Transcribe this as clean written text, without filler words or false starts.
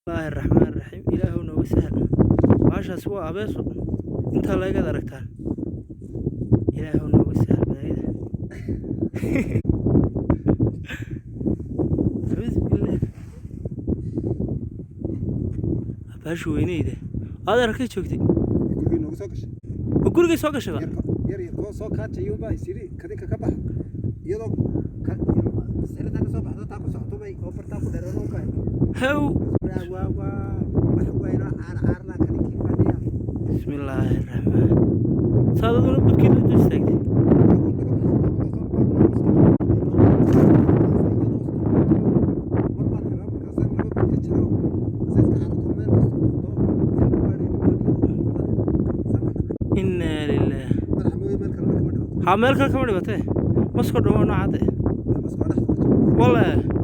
Bismillaahi raxmaani raxiim. Ilaahow nooga sahal. Baashaas waa abeeso. Intaa laagaad aragtaan. Ilaahow nooga sahal balaayada. Acuudu billaah. Baashu weyneyda. Aad arkay joogtay. Gurigii noogu soo gashay. Ma gurigay soo gashay ba? Yar yarkoo soo kaajayuun baa is yidhi kadinka ka bax, iyadoo sixirtaa ka soo baxdo, taa ku socoto bay oo bartaa ku dheereen ka. Haw. Waa wax weynoo caar caarlaa kadinkii fadhiya. Bismillaahi raxmaan. Saad aduna budkii la dul istaagtay. Innaa lillaah. Haa, meel kale kama dhibatee. Masko dhan waa noocade. Wallahi.